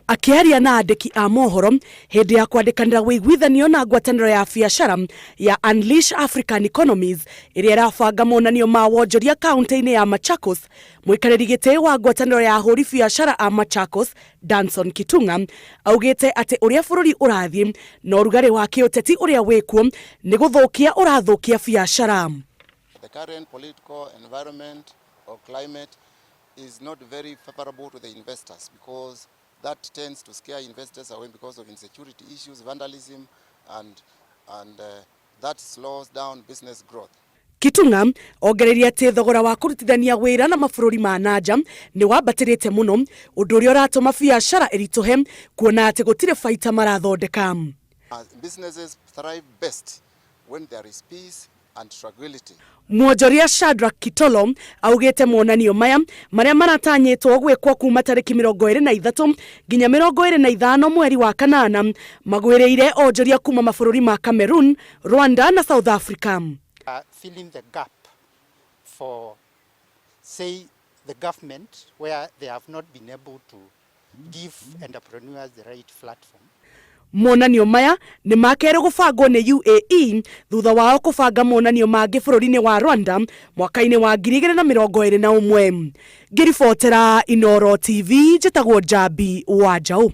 Akĩaria na andĩki a mohoro hĩndĩ ya kwandĩkanĩra wĩiguithanio na ngwatanĩro ya biacara ya Unleash African Economies ĩrĩa ĩrabanga monanio ma wonjoria kaunti-inĩ ya Machakos, mũikarĩri gĩtĩ wa ngwatanĩro ya ahũri biacara a Machakos, Danson Kitunga, augĩte atĩ ũrĩa bũrũri ũrathiĩ na ũrugarĩ wa kĩũteti ũrĩa wĩkuo nĩ gũthũkia ũrathũkia biacara. The current political environment or climate is not very favorable to the investors because that tends to scare investors away because of insecurity issues, vandalism, and that slows down business growth. Kitunga ongereire atĩ thogora wa kũrutithania wĩra na mabũrũri ma nanja nĩ wambatĩrĩte mũno, ũndũ ũrĩa ũratũma biacara ĩritũhe kuona atĩ gũtirĩ baita marathondeka. Businesses thrive best when there is peace and tranquility. Mwonjoria Shadrack Kitolo augĩte monanio maya marĩa maratanyĩtwo gwĩkwo kuma tarĩki 23 nginya 25 mweri wa kanana magwĩrĩire onjoria kuma mabũrũri ma Cameroon, Rwanda na South Africa. Filling the gap for, say, the government where they have not been able to give entrepreneurs the right platform. Monanio maya nĩ makerĩ gũbangwo nĩ UAE thutha wao kũbanga monanio mangĩ bũrũri-inĩ wa Rwanda mwaka-inĩ wa 2021. Ngĩribotera Inoro TV, njĩtagwo Njambi wa Njaũ.